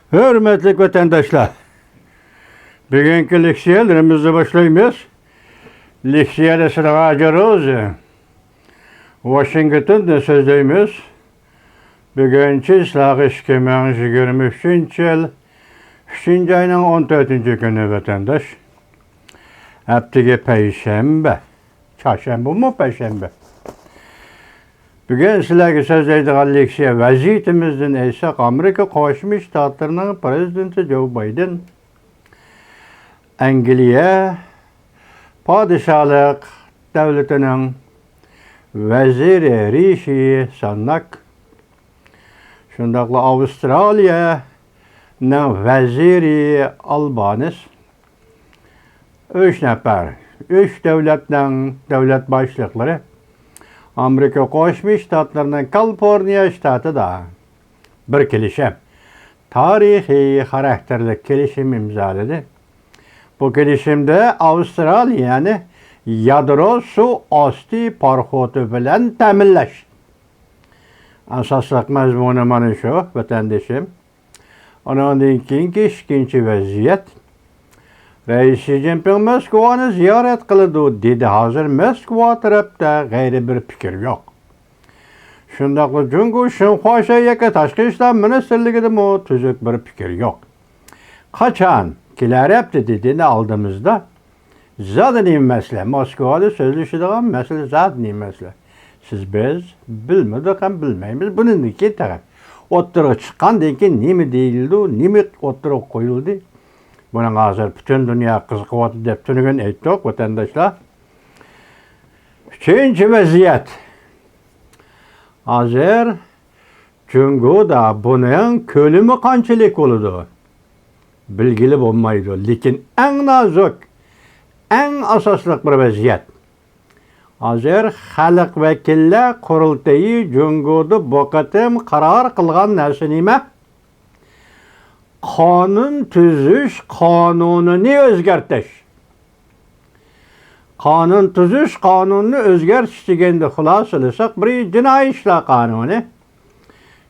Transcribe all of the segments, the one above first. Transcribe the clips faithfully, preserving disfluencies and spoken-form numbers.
ھۆرمەتلىك ۋەتەنداشلار، بۈگۈنكى لېكسىيەلىرىمىزنى باشلايمىز. لېكسىيە دەسسىدىغان جاروزى ۋاشىنگتوندىن سۆزلەيمىز. بۈگۈن چىسلاغ ئىككى مىڭ يىگىرمە ئۈچىنچى يىل، ئۈچىنچى ئاينىڭ ئون تۆتىنچى كۈنى ۋەتەنداش. ھەپتىگە پەيشەنبە. چارشەنبىمۇ پەيشەنبە. بۈگۈن سىلەرگە سۆزلەيدىغان لېكسىيە ۋەزىيىتىمىزدىن ئېيتساق، ئامېرىكا قوشما شتاتلىرىنىڭ پىرېزىدېنتى جو بايدېن، ئەنگلىيە پادىشاھلىق دۆلىتىنىڭ ۋەزىرى رىشى سۇناك، شۇنداقلا ئاۋسترالىيەنىڭ ۋەزىرى ئالبانىس، ئۈچ نەپەر، ئۈچ دۆلەتنىڭ دۆلەت باشلىقلىرى ئامېرىكا قوشما شتاتلىرىنىڭ كالىفورنىيە شتاتىدا بىر كېلىشىم، تارىخىي خاراكتېرلىك كېلىشىم ئىمزالىدى. بۇ كېلىشىمدە ئاۋسترالىيەنى يادرو سۇ ئاستى پاراخوتى بىلەن تەمىنلەش ئاساسلىق مەزمۇنى مانا شۇ، ۋەتەندىشىم. ئۇنىڭدىن كېيىنكى ئىككىنچى ۋەزىيەت. رەئىس شى جىنپىڭ موسكۋانى زىيارەت قىلىدۇ دېدى. ھازىر موسكۋا تەرەپتە غەيرىي بىر پىكىر يوق. شۇنداقلا جۇڭگو شىنخۇا شەي ياكى تاشقى ئىشلار مىنىستىرلىكىدىمۇ تۈزۈك بىر پىكىر يوق. قاچان؟ كېلەر ھەپتە دېدى ئالدىمىزدا. زادى نېمە مەسىلە؟ موسكۋادا سۆزلىشىدىغان مەسىلە زادى نېمە مەسىلە؟ سىز بىز بىلمىدۇق ھەم بىلمەيمىز. بۇنىڭدىن كېيىن تەرەپ ئوتتۇرىغا چىققاندىن كېيىن نېمە دېيىلىدۇ، نېمە ئوتتۇرىغا قويۇلدى؟ بۇنىڭغا ھازىر پۈتۈن دۇنيا قىزىقىۋاتىدۇ دەپ تۈنۈگۈن ئېيتتۇق، ۋەتەنداشلار. ئۈچىنچى ۋەزىيەت. ھازىر جۇڭگودا بۇنىڭ كۆلىمى قانچىلىك بولىدۇ؟ بىلگىلى بولمايدۇ. لېكىن ئەڭ نازۇك، ئەڭ ئاساسلىق بىر ۋەزىيەت. ھازىر خەلق ۋەكىللەر قۇرۇلتىيى جۇڭگودا بۇ قېتىم قارار قىلغان نەرسە نېمە؟ قانۇن تۈزۈش قانۇنىنى ئۆزگەرتىش. قانۇن تۈزۈش قانۇنىنى ئۆزگەرتىش دېگەندە خۇلاسىلىساق، بىرى جىنايى ئىشلار قانۇنى،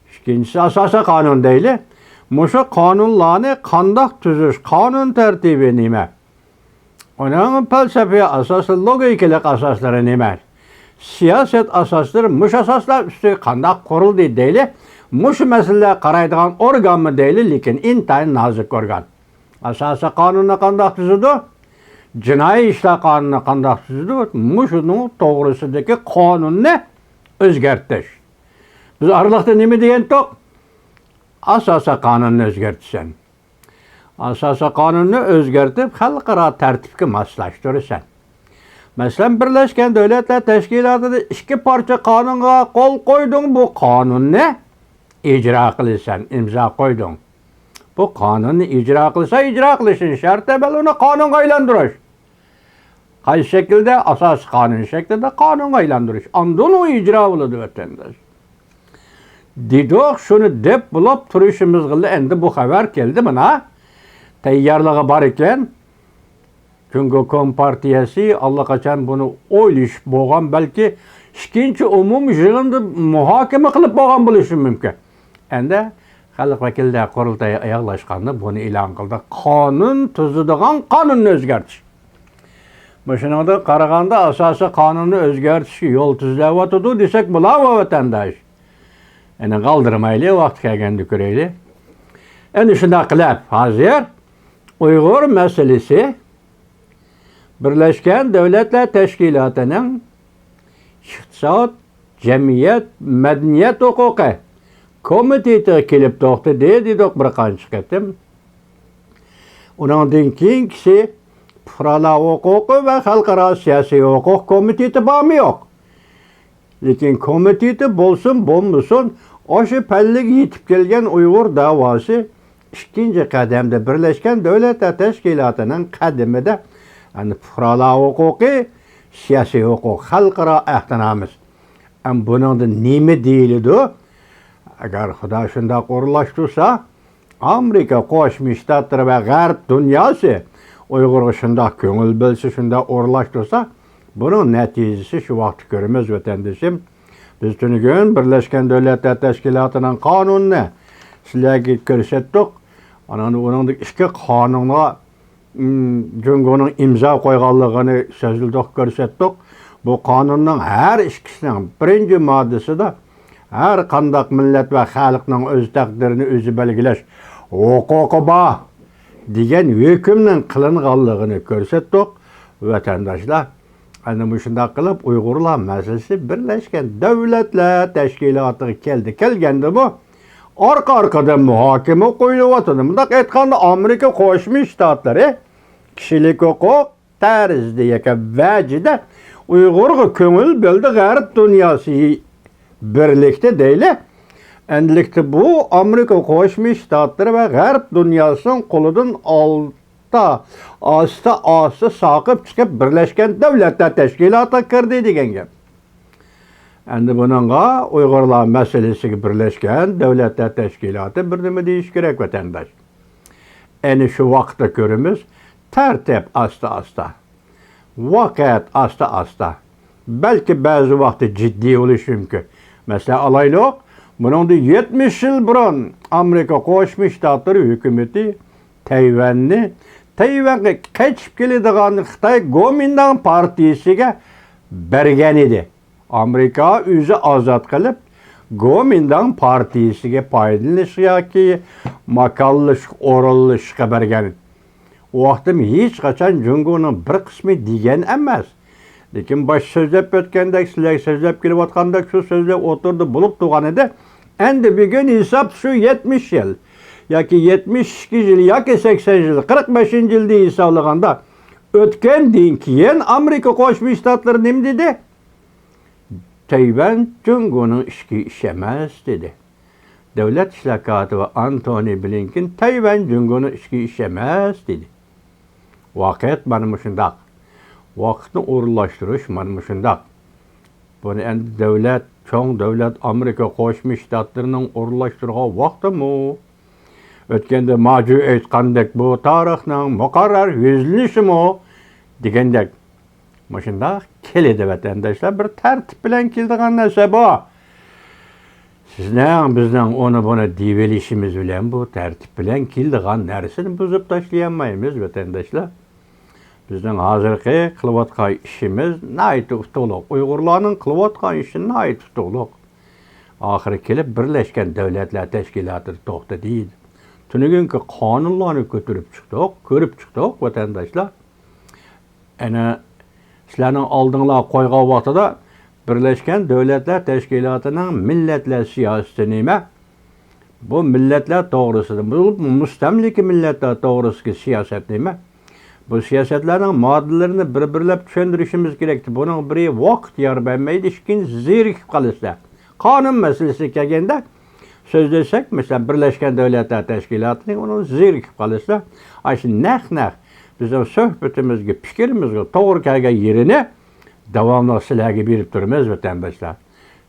ئىككىنچىسى ئاساسىي قانۇن دەيلى. مۇشۇ قانۇنلارنى قانداق تۈزۈش، قانۇن تەرتىبى نېمە؟ ئۇنىڭ پەلسەپىۋى ئاساسى، لوگىكىلىق ئاساسلىرى نېمە؟ سىياسەت ئاساسلىرى مۇشۇ ئاساسلار ئۈستىگە قانداق قۇرۇلدى دەيلى؟ مۇشۇ مەسىلىلەرگە قارايدىغان ئورگانمۇ دەيلى، لېكىن ئىنتايىن نازۇك ئورگان. ئاساسىي قانۇننى قانداق تۈزىدۇ؟ جىنايى ئىشلار قانۇنىنى قانداق تۈزىدۇ؟ مۇشۇنىڭ توغرىسىدىكى قانۇننى ئۆزگەرتىش. بىز ئارىلىقتا نېمە دېگەنتۇق؟ ئاساسىي قانۇننى ئۆزگەرتىسەن. ئاساسىي قانۇننى ئۆزگەرتىپ، خەلقئارا تەرتىپكە ماسلاشتۇرىسەن. مەسىلەن، بىرلەشكەن دۆلەتلەر تەشكىلاتىدا ئىككى پارچە قانۇنغا قول قويدۇڭ، بۇ قانۇننى ئىجرا قىلىسەن، ئىمزا قويدۇڭ. بۇ قانۇننى ئىجرا قىلسا، ئىجرا قىلىشنى شەرت ئەمەل، ئۇنى قانۇنغا ئايلاندۇرۇش. قايسى شەكىلدە؟ ئاساسىي قانۇن شەكلىدە قانۇنغا ئايلاندۇرۇش. ئاندىن ئۇ ئىجرا بولىدۇ، ۋەتەنداش. دېدۇق، شۇنى دەپ بولۇپ تۇرۇشىمىزغىلا ئەمدى بۇ خەۋەر كەلدى مانا. تەييارلىقى بار ئىكەن. جۇڭگو كومپارتىيەسى ئاللىقاچان بۇنى ئويلىشىپ بولغان، بەلكى ئىككىنچى ئومۇمىي يىغىندا مۇھاكىمە قىلىپ بولغان بولۇشى مۇمكىن. ئەمدى خەلق ۋەكىللەر قۇرۇلتىيى ئاياغلاشقاندا بۇنى ئېلان قىلدى. قانۇن تۈزىدىغان قانۇننى ئۆزگەرتىش. مۇشۇنىڭدىن قارىغاندا، ئاساسىي قانۇننى ئۆزگەرتىشكە يول تۈزلەۋاتىدۇ دېسەك بولارمۇ، ۋەتەنداش؟ ئەنە، غالدىرىمايلى، ۋاقتى كەلگەندە كۆرەيلى. ئەنە شۇنداق قىلىپ، ھازىر ئۇيغۇر مەسىلىسى بىرلەشكەن دۆلەتلەر تەشكىلاتىنىڭ ئىقتىساد، جەمئىيەت، مەدەنىيەت ھوقۇقى كومىتېتىغا كېلىپ توختىدى دېدۇق بىر قانچە قېتىم. ئۇنىڭدىن كېيىنكىسى پۇقرالار ھوقۇقى ۋە خەلقئارا سىياسىي ھوقۇق كومىتېتى بارمۇ يوق؟ لېكىن كومىتېتى بولسۇن بولمىسۇن، ئاشۇ پەللىگە يېتىپ كەلگەن ئۇيغۇر دەۋاسى ئىككىنچى قەدەمدە بىرلەشكەن دۆلەتلەر تەشكىلاتىنىڭ قەدىمىدە، يەنى پۇقرالار ھوقۇقى، سىياسىي ھوقۇق، خەلقئارا ئەھدىنامىسى. ئەم، بۇنىڭدا نېمە دېيىلىدۇ؟ ئەگەر خۇدا شۇنداق ئورۇنلاشتۇرسا، ئامېرىكا قوشما شتاتلىرى ۋە غەرب دۇنياسى ئۇيغۇرغا شۇنداق كۆڭۈل بۆلسە، شۇنداق ئورۇنلاشتۇرسا، بۇنىڭ نەتىجىسى شۇ ۋاقىتتا كۆرىمىز، ۋەتەندىشىم. بىز تۈنۈگۈن بىرلەشكەن دۆلەتلەر تەشكىلاتىنىڭ قانۇنىنى سىلەرگە كۆرسەتتۇق. ئانا ئۇنىڭدىكى ئىككى قانۇنغا، ئىم، جۇڭگونىڭ ئىمزا قويغانلىقىنى سۆزلىدۇق، كۆرسەتتۇق. بۇ قانۇننىڭ ھەر ئىككىسىنىڭ بىرىنچى ماددىسىدا ھەر قانداق مىللەت ۋە خەلقنىڭ ئۆز تەقدىرىنى ئۆزى بەلگىلەش ھوقۇقى بار دېگەن ھۆكۈمنىڭ قىلىنغانلىقىنى كۆرسەتتۇق. ۋەتەنداشلار، ئەنە مۇشۇنداق قىلىپ ئۇيغۇرلار مەسىلىسى بىرلەشكەن دۆلەتلەر تەشكىلاتىغا كەلدى. كەلگەندىمۇ ئارقا-ئارقىدىن مۇھاكىمە قويۇلۇۋاتىدۇ. مۇنداق ئېيتقاندا، ئامېرىكا قوشما شتاتلىرى كىشىلىك ھوقۇق تەرزىدە ياكى ۋەجىدە ئۇيغۇرغا كۆڭۈل بۆلدى، غەرب دۇنياسى بىرلىكتە دەيلى. ئەندىلىكتە بۇ ئامېرىكا قوشما شتاتلىرى ۋە غەرب دۇنياسىنىڭ قولىدىن ئالتا، ئاستا-ئاستا ساقىپ چىقىپ، بىرلەشكەن دۆلەتلەر تەشكىلاتىغا كىردى دېگەن گەپ. ئەندى بۇنىڭغا ئۇيغۇرلار مەسىلىسىگە بىرلەشكەن دۆلەتلەر تەشكىلاتى بىر نېمە دېيىشى كېرەك، ۋەتەنداش؟ ئەنە شۇ ۋاقىتتا كۆرىمىز، تەرتىپ ئاستا-ئاستا، ۋاقىت ئاستا-ئاستا، بەلكى بەزى ۋاقىتتا جىددىي بولۇشى مۇمكىن. مەسىلەن ئالايلۇق، بۇنىڭدىن يەتمىش يىل بۇرۇن ئامېرىكا قوشما شتاتلىرى ھۆكۈمىتى تەيۋەننى، تەيۋەنگە قېچىپ كېلىدىغان خىتاي گومىنداڭ پارتىيىسىگە بەرگەن ئىدى. ئامېرىكا ئۆزى ئازاد قىلىپ، گومىنداڭ پارتىيىسىگە پايدىلىنىشقا ياكى ماكانلىشىشقا، ئورۇنلىشىشقا بەرگەن. ئۇ ۋاقىتتىمۇ ھېچقاچان جۇڭگونىڭ بىر قىسمى دېگەن ئەمەس. لېكىن باشتا سۆزلەپ ئۆتكەندەك، سىلەر سۆزلەپ كېلىۋاتقاندەك شۇ سۆزلەر ئوتتۇرىدا بولۇپ تۇرغان ئىدى. ئەندى بۈگۈن ھېساب شۇ يەتمىش يىل ياكى يەتمىش ئىككى يىل ياكى سەكسەن يىل، قىرىق بەشىنچى يىلدىن ھېسابلىغاندا، ئۆتكەندىن كېيىن ئامېرىكا قوشما شتاتلىرى نېمە دېدى؟ تەيۋەن جۇڭگونىڭ ئىچكى ئىشى ئەمەس، دېدى. دۆلەت ئىشلار كاتىپى ئانتونى بلىنكېن تەيۋەن جۇڭگونىڭ ئىچكى ئىشى ئەمەس، دېدى. ۋاقىت مانا مۇشۇنداق. ۋاقىتنى ئورۇنلاشتۇرۇش مانا مۇشۇنداق. بۇنى ئەمدى دۆلەت، چوڭ دۆلەت ئامېرىكا قوشما شتاتلىرىنىڭ ئورۇنلاشتۇرغان ۋاقتىمۇ، ئۆتكەندە ماجۇ ئېيتقاندەك، بۇ تارىخنىڭ مۇقەررەر يۈزلىنىشىمۇ دېگەندەك، مۇشۇنداق كېلىدۇ، ۋەتەنداشلار. بىر تەرتىپ بىلەن كېلىدىغان نەرسە بۇ. سىزنىڭ، بىزنىڭ ئۇنى بۇنى دېيىۋېلىشىمىز بىلەن بۇ تەرتىپ بىلەن كېلىدىغان نەرسىنى بۇزۇپ تاشلىيالمايمىز، ۋەتەنداشلار. بىزنىڭ ھازىرقى قىلىۋاتقان ئىشىمىز ناھايىتى ئۇتۇقلۇق. ئۇيغۇرلارنىڭ قىلىۋاتقان ئىشى ناھايىتى ئۇتۇقلۇق. ئاخىرى كېلىپ بىرلەشكەن دۆلەتلەر تەشكىلاتىدا توختىدى. تۈنۈگۈنكى قانۇنلارنى كۆتۈرۈپ چىقتۇق، كۆرۈپ چىقتۇق، ۋەتەنداشلار. ئەنە سىلەرنىڭ ئالدىڭلارغا قويغان ۋاقتىدا بىرلەشكەن دۆلەتلەر تەشكىلاتىنىڭ مىللەتلەر سىياسىتى نېمە؟ بۇ مىللەتلەر توغرىسىدا، بۇ مۇستەملىكە مىللەتلەر توغرىسىدىكى سىياسەت نېمە؟ بۇ سىياسەتلەرنىڭ ماددىلىرىنى بىر-بىرلەپ چۈشەندۈرۈشىمىز كېرەك. بۇنىڭ بىرى ۋاقىت يار بەرمەيدۇ، ئىككىنچى زېرىكىپ قالىسىلەر. قانۇن مەسىلىسىگە كەلگەندە، سۆزلىسەك، مەسىلەن، بىرلەشكەن دۆلەتلەر تەشكىلاتىنى، ئۇنىڭ زېرىكىپ قالىسىلەر. ئاشۇ نەق-نەق بىزنىڭ سۆھبىتىمىزگە، پىكرىمىزگە توغرا كەلگەن يېرىنى داۋاملىق سىلەرگە بېرىپ تۇرىمىز، ۋەتەنداشلار.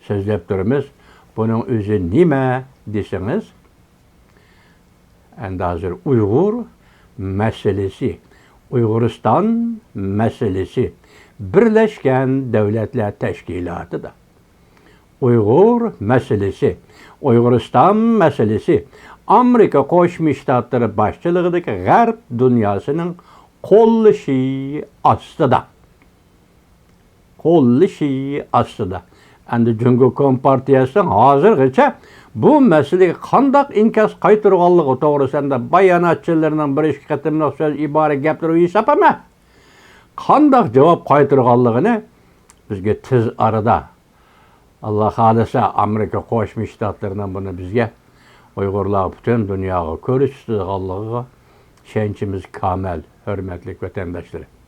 سۆزلەپ تۇرىمىز. بۇنىڭ ئۆزى نېمە دېسىڭىز، ئەمدى ھازىر ئۇيغۇر مەسىلىسى، ئۇيغۇرىستان مەسىلىسى بىرلەشكەن دۆلەتلەر تەشكىلاتىدا. ئۇيغۇر مەسىلىسى، ئۇيغۇرىستان مەسىلىسى ئامېرىكا قوشما شتاتلىرى باشچىلىقىدىكى غەرب دۇنياسىنىڭ قوللىشى ئاستىدا. قوللىشى ئاستىدا. ئەمدى جۇڭگو كومپارتىيەسىنىڭ ھازىرغىچە بۇ مەسىلىگە قانداق ئىنكاس قايتۇرغانلىقى توغرىسىدا ئەمدى باياناتچىلىرىنىڭ بىر ئىككى قېتىملىق سۆز، ئىبارە، گەپلىرى ھېساب ئەمەس. قانداق جاۋاب قايتۇرغانلىقىنى بىزگە تېز ئارىدا، ئاللا خالىسا، ئامېرىكا قوشما شتاتلىرىنىڭ بۇنى بىزگە، ئۇيغۇرلارغا، پۈتۈن دۇنياغا كۆرسىتىدىغانلىقىغا ئىشەنچىمىز كامىل، ھۆرمەتلىك ۋەتەنداشلىرىم.